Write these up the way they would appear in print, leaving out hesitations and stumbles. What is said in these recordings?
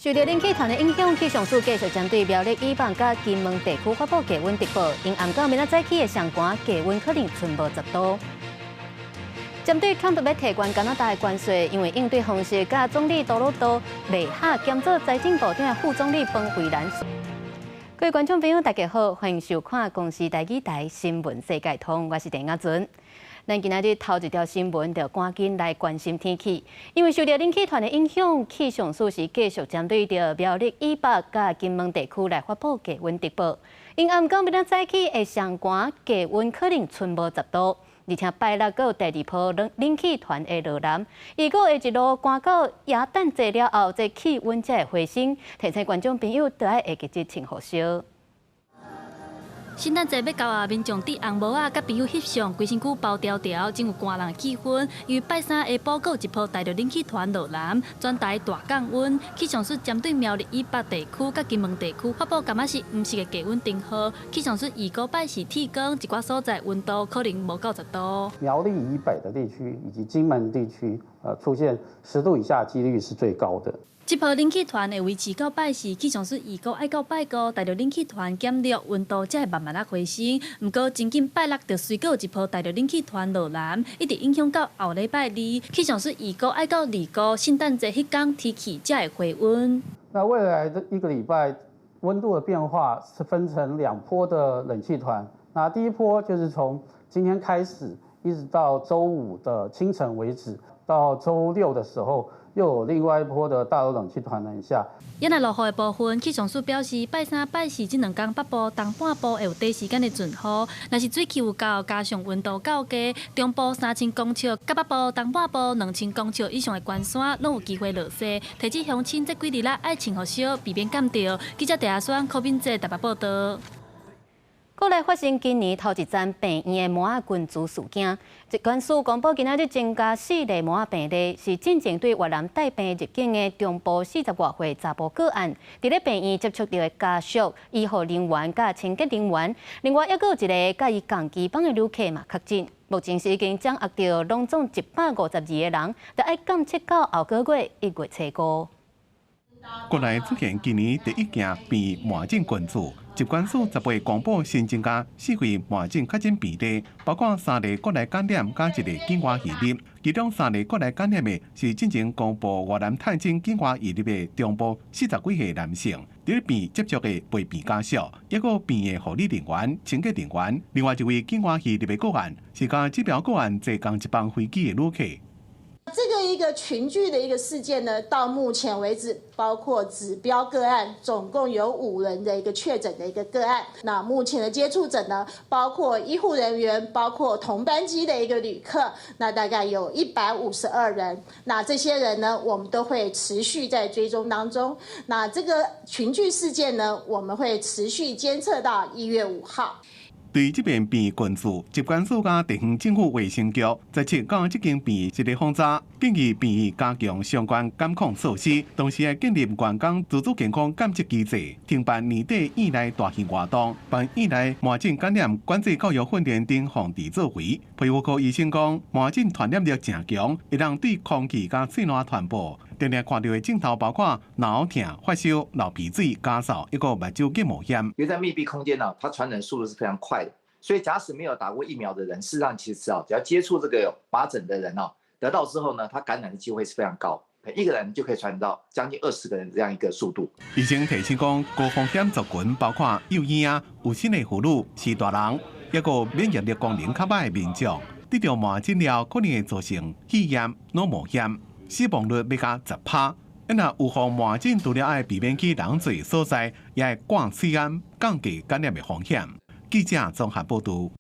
受著冷氣團的影響，氣象署繼續針對苗栗以北佮金門地區發布低溫特報，𪜶暗到明仔早起的上寒低溫可能賰無10度。針對川普欲提懸加拿大的關稅，因為應對方式佮總理杜魯多袂合，兼做財政部長的副總理彭慧蘭。各位觀眾朋友，大家好，歡迎收看公視台語台新聞世界通，我是鄭亞純。咱今仔日頭一條新聞就趕緊來關心天氣，因為受著冷氣團的影響，氣象署是繼續針對著苗栗以北佮金門地區來發布低溫特報。𪜶暗到明仔早起的上寒低溫可能賰無10度，而且拜六閣有第二波冷氣團會落南，預估會一路寒到耶誕節了後，這氣溫才會回升。提醒觀眾朋友著愛會記得穿雨靴。聖誕節欲到啊，民眾戴紅帽仔，佮朋友翕相，規身軀包牢牢，真有寒人的氣氛。因為拜三下晡閣有一波大陸冷氣團落南，全台大降溫。氣象署針對苗栗以北地區佮金門地區發布，敢若是黃色的低溫燈號。氣象署預估拜四天光，一寡所在溫度可能無到10度。苗栗以北的地區以及金門地區，出現10度以下幾率是最高的。這波冷氣團會維持到拜四，氣象署預估愛到拜五，大陸冷氣團減弱，溫度才會慢慢仔回升。毋過真緊拜六就隨閣有一波大陸冷氣團落南，一直影響到後禮拜二。氣象署預估愛到二五聖誕節彼工天氣才會回溫。那未來的一個禮拜，溫度的變化是分成兩波的冷氣團。那第一波就是從今天開始，一直到週五的清晨為止，到週六的時候，又有另外一波的大陸冷氣團南下。猶若落雨的部分，氣象署表示，拜三、拜四這兩工北部、東半部會有短時間的陣雨。若是水汽有夠，加上溫度夠低，中部3000公尺、佮北部、東半部2000公尺以上的懸山，攏有機會落雪。提醒鄉親這幾日來愛穿雨靴，避免感著。記者鄭阿雙、柯敏哲台北報道。國內發生今年頭一宗病院的麻仔群聚事件，疾管署公布今仔日增加四例麻仔病例，是進前對越南帶病入境的中部40外歲查埔個案，佇咧病院接觸著的家屬、醫護人員佮清潔人員，另外猶閣有一个佮伊仝機房的旅客嘛確診，目前是已經掌握著攏總152個人，著愛監測到後個月1月初五。國內出現今年第一件病院麻疹群聚。疾管署18公布新增加四位麻疹確診病例，包括三例國內感染，佮一例境外移入。其中三例國內感染的是進前公布越南探親境外移入的中部40幾歲男性，佇咧病接觸的陪病家屬，抑閣病院護理人員、清潔人員。另外一位境外移入的個案是佮指標個案坐仝一班飛機的旅客。這個一個群聚的一個事件呢，到目前為止，包括指標個案，總共有五人的一個確診的一個個案。那目前的接觸者呢，包括醫護人員，包括同班機的一個旅客，那大概有152人。那這些人呢，我們都會持續在追蹤當中。那這個群聚事件呢，我們會持續監測到1月5號。對這遍病院群聚，疾管署佮地方政府衛生局17到這間病院實地訪查，建議病院加強相關監控措施，同時會建立員工自主健康監測機制，停辦年底院內大型活動，辦院內麻疹感染管制教育訓練等防治作為。皮膚科醫生講，麻疹傳染力誠強，會當對空氣佮喙瀾傳播。定定看著的症頭包括腦痛、發燒、流鼻水、咳嗽，抑閣目睭結膜炎。因為在密閉空間呢，它傳染速度是非常快的。所以假使沒有打過疫苗的人，事實上其實啊，只要接觸這個有麻疹的人哦，得到之後呢，他感染的機會是非常高，一個人就可以傳到將近20個人這樣一個速度。醫生提醒講，高風險族群包括幼嬰、有身的婦女、是大人，抑閣免疫力功能較䆀的民眾，得著麻疹了可能會造成肺炎、腦膜炎。死亡率欲加10趴。若有予麻疹，除了愛避免去人濟所在，也會掛喙罨，降低感染的風險。記者綜合報導。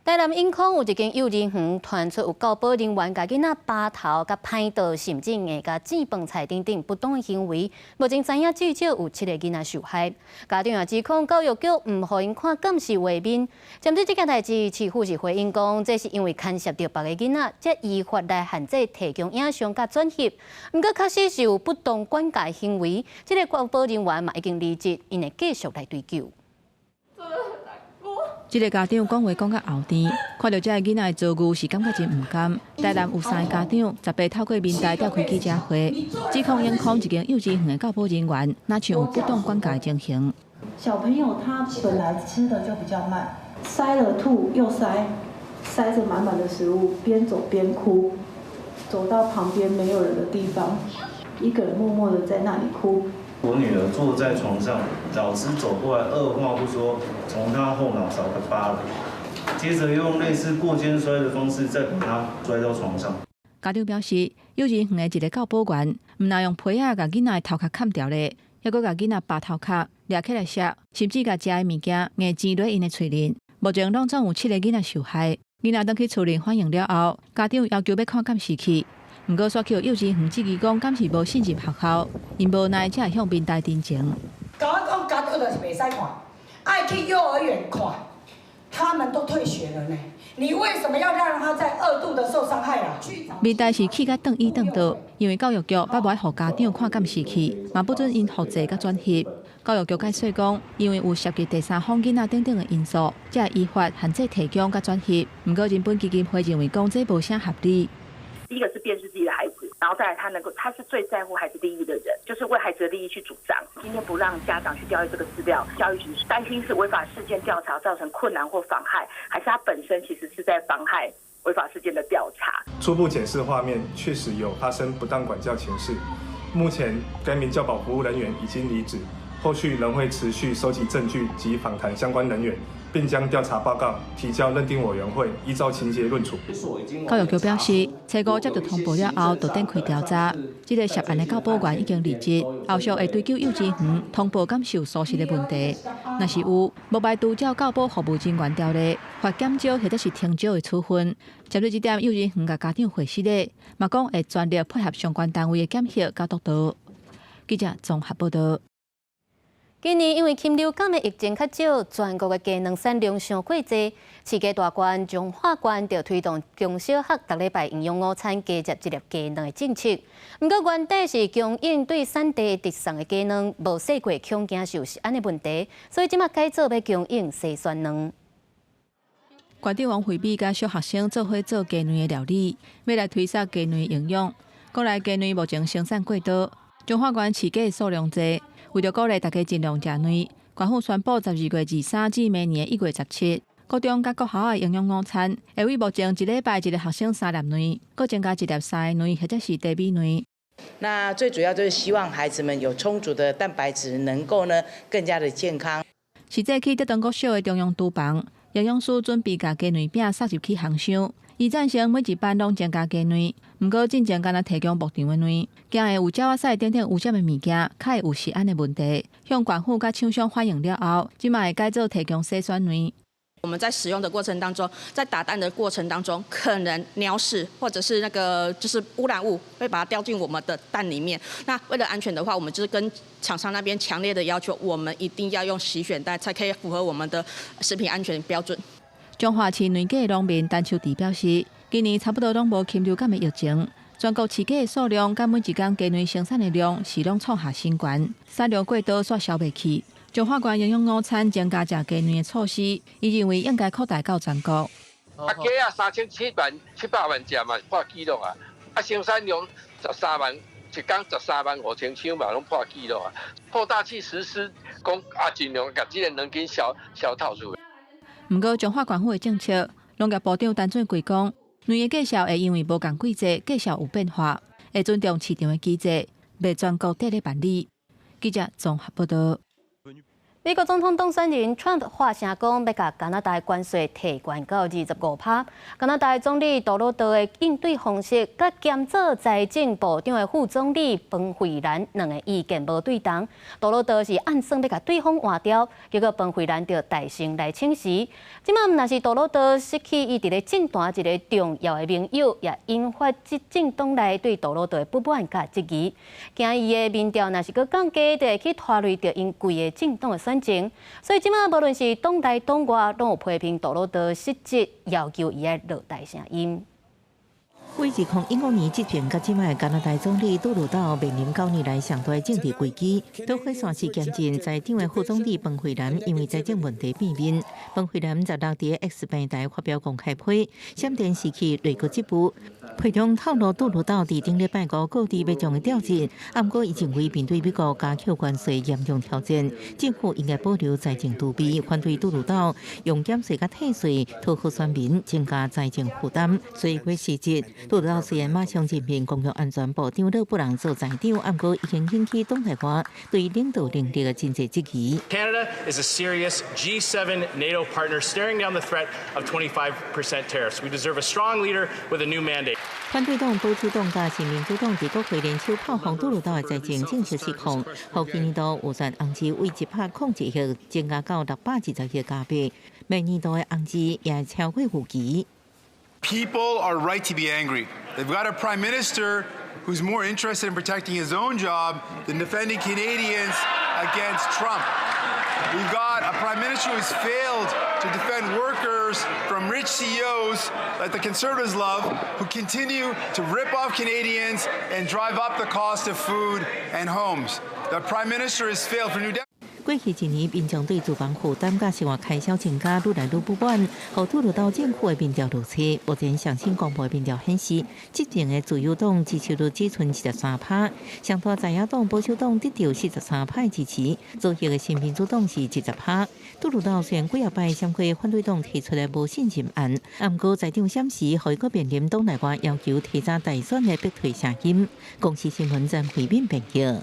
台南永康有一間幼兒園傳出有教保人員共囡仔拔頭、共歹倒，甚至會共煎飯菜等等不當行為。目前知影至少有七个囡仔受害。家長也指控教育局毋予𪜶看監視畫面。針對這件代誌，市府是回應講，這是因為牽涉著別個囡仔，才依法來限制提供影像佮轉翕。毋過確實是有不當管教行為，這个教保人員嘛已經離職，𪜶會繼續來追究。真的很難過。這个家長講話講甲喉甜，看著這个囡仔的遭遇是感覺真毋甘。台南有三个家長，18透過民代召開記者會，指控永康一間幼稚園的教保人員，若像有不當管教的情形。小朋友他本來吃的就比較慢，塞了吐又塞，塞著滿滿的食物，邊走邊哭，走到旁邊沒有人的地方，一個人默默的在那裡哭。我女兒坐在床上，老師走過來，二話不說，從她後腦勺給扒了，接着用類似過肩摔的方式，再把她摔到床上。家長表示，幼稚園的一个教保員，毋但用皮仔共囡仔的頭殼砍掉咧，猶閣共囡仔扒頭殼，掠起來食，甚至共食的物件硬擠落𪜶的喙裡。目前攏總有七个囡仔受害，囡仔轉去厝裡反應了後，家長要求欲看監視器。毋過，煞予幼稚園質疑講，敢是無信任學校，𪜶無奈才會向民代陳情。共我講家長就是袂使看，愛去幼兒園看，他們都退學了呢。你為什麼要讓他再二度的受傷害啊？民代是氣甲轉椅轉桌，因為教育局捌無愛予家長看監視器，嘛不准𪜶複製佮轉翕。教育局解釋講，因為有涉及第三方囡仔等等的因素，才會依法限制提供佮轉翕。毋過人本基金會認為講這無啥合理。第一個是辨識自己的孩子，然後再來他能夠，他是最在乎孩子利益的人，就是為孩子的利益去主張。今天不讓家長去調閱這個資料，教育局擔心是違法事件調查造成困難或妨害，還是他本身其實是在妨害違法事件的調查？初步檢視畫面，確實有發生不當管教情事。目前該名教保服務人員已經離職，後續仍會持續收集證據及訪談相關人員。並將調查報告提交認定委員會，依照情節論處。教育局表示，初五接到通報了後，就展開調查。這个涉案的教保員已經離職，後續會追究幼稚園通報敢是有疏失的問題。若是有，無排除照教保服務人員條例，罰減招或者是停招的處分。針對這點，幼稚園共家長回釋咧，嘛講會全力配合相關單位的檢核佮督導。記者綜合報導。今年因為禽流感的疫情較少，全國的雞卵產量傷過濟，飼雞大縣彰化縣就推動中小學逐禮拜營養午餐加入一粒雞卵的政策。毋過原底是供應對產地直送的雞卵，無洗過恐驚是有食安的問題，所以這馬改做欲供應篩選卵。縣長王惠美佮小學生做伙做雞卵的料理，欲來推廣雞卵營養。國內雞卵目前生產過多，彰化縣飼雞的數量濟。為著鼓勵大家盡量食卵，縣府宣布12月23至明年1月17，國中佮國校的營養午餐會為目前一禮拜一个學生三粒卵，閣增加一粒三个卵或者是茶米卵。那最主要就是希望孩子們有充足的蛋白質，能夠呢更加的健康。是早起德東國小的中央廚房，營養師準備共雞卵餅送入去烘箱。伊贊成每一班攏增加雞卵，毋過進前干焦提供牧場的卵，驚會有鳥仔屎等等污染的物件，較會有食安的問題。向縣府佮廠商反映了後，這馬會改做提供篩選卵。我們在使用的過程當中，在打蛋的過程當中，可能鳥屎或者是那個就是污染物會把它掉進我們的蛋裡面。那為了安全的話，我們就是跟廠商那邊強烈的要求，我們一定要用洗選蛋，才可以符合我們的食品安全標準。彰化飼卵雞的農民陳秋弟表示，今年差不多攏無禽流感的疫情，全國飼雞的數量佮每一工雞卵生產的量是攏創下新高，產量過多煞銷袂去。彰化縣營養午餐增加食雞卵的措施，伊認為應該擴大到全國。啊，雞仔3700萬隻嘛，破紀錄啊！啊，生產量十三萬，一工13萬5千箱嘛，攏破紀錄啊！擴大去實施，講啊，盡量共這个卵緊銷銷透出去。毋過，彰化縣府的政策，農業部長陳俊貴講，卵的價數會因為無仝季節，價數有變化，會尊重市場的機制，袂全國綴咧辦理。記者綜合報導。美國總統當選人川普發聲講，欲共加拿大關稅提懸到25%。加拿大總理杜魯多的應對方式，佮兼做財政部長的副總理彭慧蘭兩个意見無對同。杜魯多是暗算欲共對方換掉，結果彭慧蘭就帶先來請辭。這馬毋但是杜魯多失去伊佇咧政壇一个重要的盟友，也引發執政黨內對杜魯多的不滿佮質疑。驚伊的民調若是閣降低，就會去拖累著𪜶規个政黨的選情，所以這馬無論是黨內黨外，攏有批評杜魯多失職，要求伊愛落台聲音。為2015年執政到這擺，加拿大總理杜魯道面臨9年來上大政治危機。導火線是兼任財長的副總理彭慧蘭因為財政問題變面。彭慧蘭16佇 X 平台發表公開批，閃電時期內閣職務。批中透露杜魯道佇頂禮拜五告知欲將伊調職，毋過伊認為面對美國加扣關稅嚴重挑戰，政府應該保留財政儲備，反對杜魯道用減稅佮退稅討好選民，增加財政負擔。所以過辭職，杜魯道雖然馬上任命公共安全部長勒布朗做財長，毋過已經引起黨內外對領導能力的真濟質疑。 Canada is a serious G7 NATO partner staring down the threat of 25% tariffs. We deserve a strong leader with a new mandate. 反對黨保守黨佮新民主黨佇國會聯手炮轟杜魯道的財政政策失控，予今年度預算紅字為101億增加到620億加幣，明年度的紅字也會超過預期。 People are right to be angry. They've got a prime minister who's more interested in protecting his own job than defending Canadians against Trump. We've got a prime minister who's failed to defend workers from rich CEOs that the Conservatives love, who continue to rip off Canadians and drive up the cost of food and homes. The prime minister has failed for new 過去一年，民眾對住房負擔佮生活開銷增加，愈來愈不滿，予杜魯道政府的民調落車。目前上新公布的民調顯示，執政的自由黨支持率只剩23%，上大在野黨保守黨得著43%支持，左翼的新民主黨是20%。杜魯道雖然幾仔擺閃過反對黨提出的無信任案，毋過財長閃時，予伊閣面臨黨內外要求提早大選的逼退聲音。公視新聞曾慧敏編譯。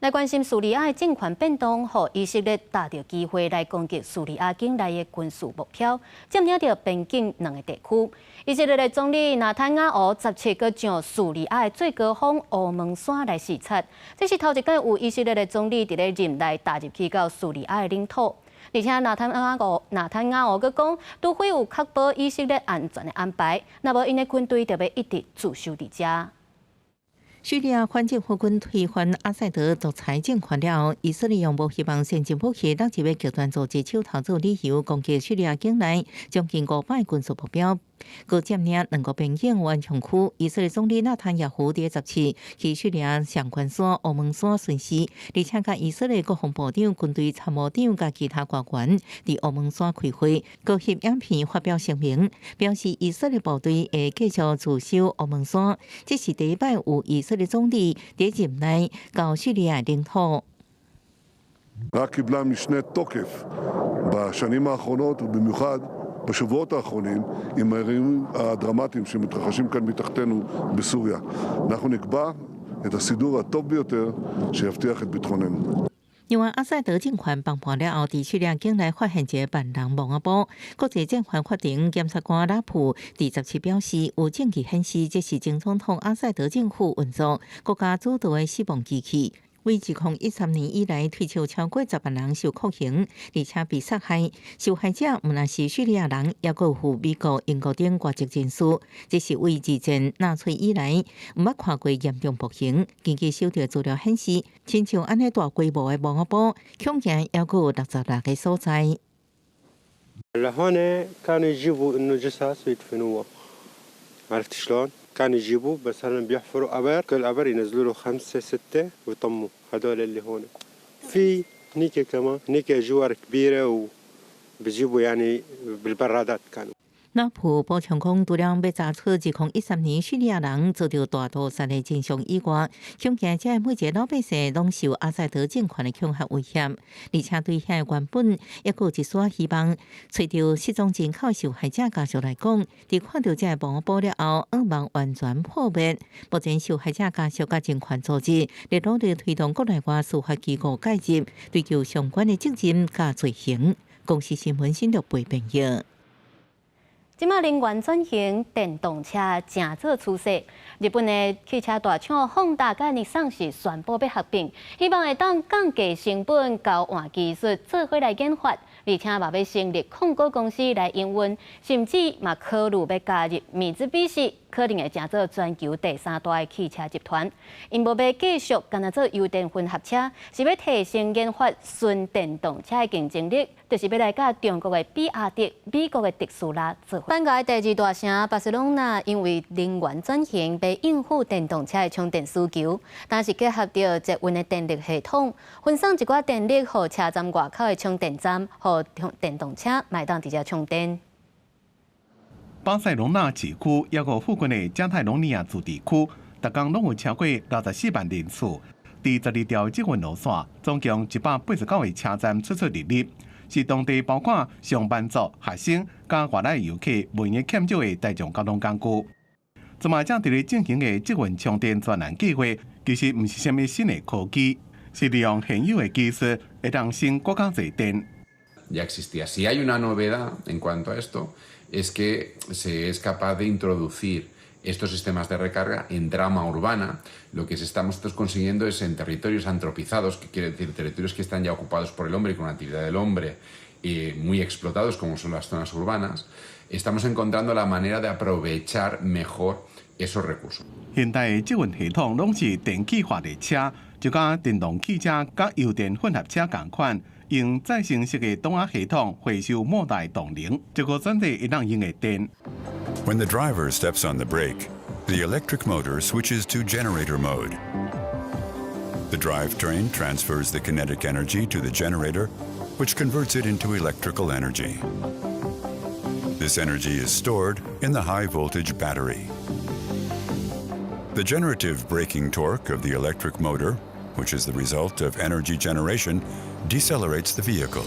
來關心敘利亞的政權變動，予以色列逮著機會來攻擊敘利亞境內的軍事目標，佔領著邊境兩个地區。以色列的總理納坦雅胡17閣上敘利亞的最高峰烏蒙山來視察，這是頭一擺有以色列的總理佇咧任內踏入去到敘利亞的領土。而且納坦雅胡閣講，除非有確保以色列安全的安排，若無𪜶的軍隊就欲一直駐守佇遮。敘利亞反政府軍推翻阿薩德獨裁政權了後，以色列用無希望先進武器落入極端組織手頭做理由，攻擊敘利亞境內將近500軍事目標，閣佔領兩個邊境緩衝區。以色列總理納坦雅胡佇17去敘利亞上懸山烏蒙山巡視，而且佮以色列國防部長、軍隊參謀長佮其他官員佇烏蒙山開會，閣翕影片發表聲明，表示以色列部隊會繼續駐守烏蒙山。這是第一擺有以色列總理佇任內到敘利亞領土。 רק קיבלה משנה תוקף בשנים האחרונות ובמיוחד בשבועות האחרונים עם האירועים הדרמטיים שמתרחשים כאן מתחתינו בסוריה. אנחנו נקבע את הסידור הטוב ביותר שיבטיח את ביטחוננו. 另外，阿薩德政權崩盤了後，佇敘利亞境內發現一個萬人墓仔埔。國際戰犯法庭檢察官拉普佇17表示，有證據顯示這是前總統阿薩德政府運作國家主導的死亡機器。為2013年以來，推測超過10萬人受酷刑，而且被殺害。受害者毋但是敘利亞人，抑閣有美國、英國等外籍人士。這是為二戰納粹以來毋捌看過嚴重暴行。根據收著資料顯示，親像按呢大規模的墓仔埔，恐驚抑閣有66個所在。 لهون كانوا يجيبوا انه جثث ويدفنوها، عرفت شلون؟ كانوا يجيبوا مثلا بيحفروا قبر، كل قبر ينزلوا له خمسة ستة ويطموا هدول اللي هون. في هنيك كمان، هنيك جور كبيرة وبيجيبوا يعني بالبرادات كانوا. 拉普補充講，除了欲查出2013年敘利亞人遭著大屠殺的真相以外，恐驚這每一个老百姓攏受阿薩德政權的恐嚇威脅，而且對遐原本抑閣有一絲希望，揣著失蹤人口受害者家屬來講，佇看著這个墓埔了後，願望完全破滅。目前受害者家屬佮人權組織咧努力推動國內外司法機構介入，追究相關的責任佮罪行。公視新聞新錄背編譯。這馬能源轉型，電動車正做趨勢。日本的汽車大廠ホン達佮日産是宣布欲合併，希望會當降低成本、交換技術，做伙來研發，而且嘛欲成立控股公司來營運，甚至嘛考慮欲加入米茲比西，可能會成做全球第三大的汽車集團。𪜶無欲繼續干焦做油電混合車，是欲提升研發純電動車的競爭力，就是欲來佮中國的比亞迪、美國的特斯拉做伙。西班牙第二大城巴塞隆納因為能源轉型，欲應付電動車的充電需求，但是結合著捷運的電力系統，分送一寡電力予車站外口的充電站，予電動車會當直接充電。巴塞隆納市區抑閣附近的加泰隆尼亞自治區，逐工攏有超過64萬人次，佇12條捷運路線，總共189個車站出出入入，是當地包括上班族、學生佮外來遊客袂用欠少的大眾交通工具。這馬正佇咧進行的捷運充電專案計劃，其實毋是啥物新的科技，是利用現有的技術，會當省閣較濟電。 Ya existía. Si hay una novedad en cuanto a esto, es que se es capaz de introducir estos sistemas de recarga en trama urbana. Lo que estamos consiguiendo es en territorios antropizados, que quiere decir territorios que están ya ocupados por el hombre y con actividad del hombre muy explotados, como son las zonas urbanas, estamos encontrando la manera de aprovechar mejor esos recursos. 現代的捷運系統攏是電氣化列車，就佮電動汽車佮油電混合車仝款，用再生式的動壓系統回收末代動能，這個選擇會當用的電。 When the driver steps on the brake, the electric motor switches to generator mode. The drivetrain transfers the kinetic energy to the generator, which converts it into electrical energy. This energy is stored in the high voltage battery. The generative braking torque of the electric motor, which is the result of energy generation, decelerates the vehicle.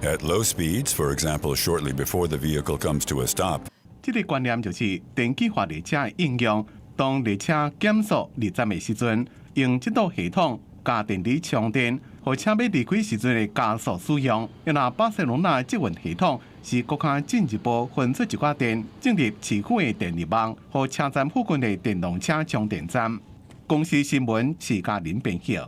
At low speeds, for example, shortly before the vehicle comes to a stop, 這個觀念就是電氣化列車的應用。當列車減速離站的時陣，用這套系統加電池充電，予車欲離開時陣的加速使用。若巴塞隆納捷運系統是閣較進一步分出一寡電，進入市區的電力網，予車站附近的電動車充電站。公視新聞徐嘉玲編譯。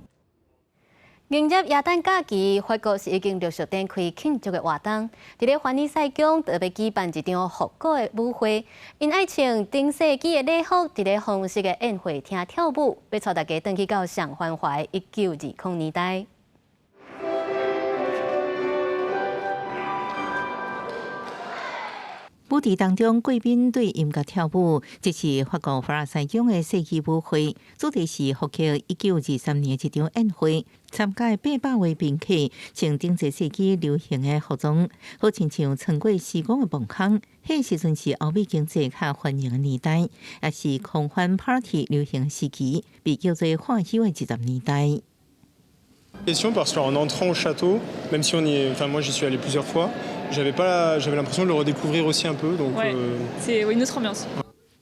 迎接耶誕假期，法國是已經陸續展開慶祝的活動。佇咧凡爾賽宮特別舉辦一場復古的舞會，𪜶愛穿頂世紀的禮服，佇咧紅色的宴會廳跳舞，欲帶大家轉去到上繁華的1920年代。舞池當中，貴賓對音樂跳舞，這是法國凡爾賽宮的世紀舞會，主題是復刻1923年一場宴會。參加的800位賓客穿頂個世紀流行的服裝，好親像穿過時光的夢空。彼時陣是歐美經濟較繁榮的年代，也是狂歡 party 流行時期，被叫做化休的20年代。 Question parce qu'en entrant au château, même si on y est, enfin moi j'y suis allé plusieurs fois, j'avais pas, j'avais l'impression de le redécouvrir aussi un peu, donc. Ouais, c'est une autre ambiance.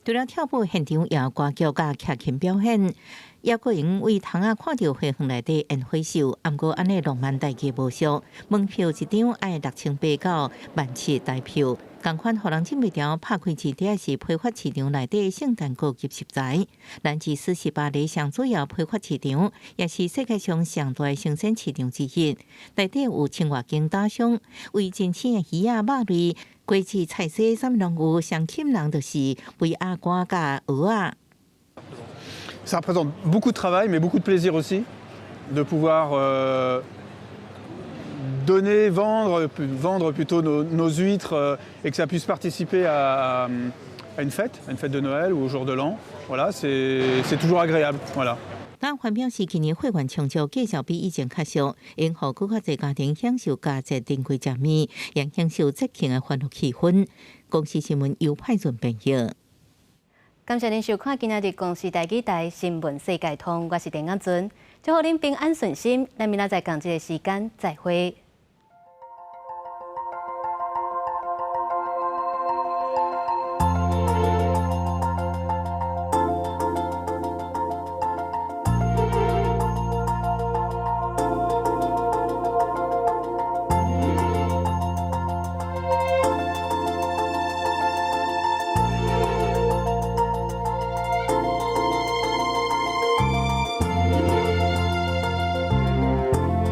除了跳舞現場，也有歌劇佮徛琴表演，猶閣會用窗仔看著花園內底煙火秀。毋過按呢浪漫代價無俗，門票一張愛6800到17,000台票。仝款予人禁袂牢拍開市場是批發市場內底聖誕高級食材。蘭吉斯是巴黎上主要批發市場，也是世界上上大生鮮市場之一。內底有千外間打商，為真鮮的魚仔、肉類、果子、菜色，啥物攏有。上吸引人就是肥鴨肝佮蚵仔。 Ça représente beaucoup de travail, mais beaucoup de plaisir aussi, de pouvoir donner, vendre, vendre plutôt nos huîtres et que ça puisse participer à une fête de Noël ou au jour de l'an. Voilà, c'est toujours agréable. Voilà. 但環表示，今年貨源充足，價錢比以前較俗，會予閣較濟家庭享受佳節珍貴食物，也享受節慶的歡樂氣氛。公視新聞由派俊編譯。感謝您收看今仔日公視台語台新聞世界通，我是鄭亞尊，祝予恁平安順心。咱明仔載仝這个時間再會。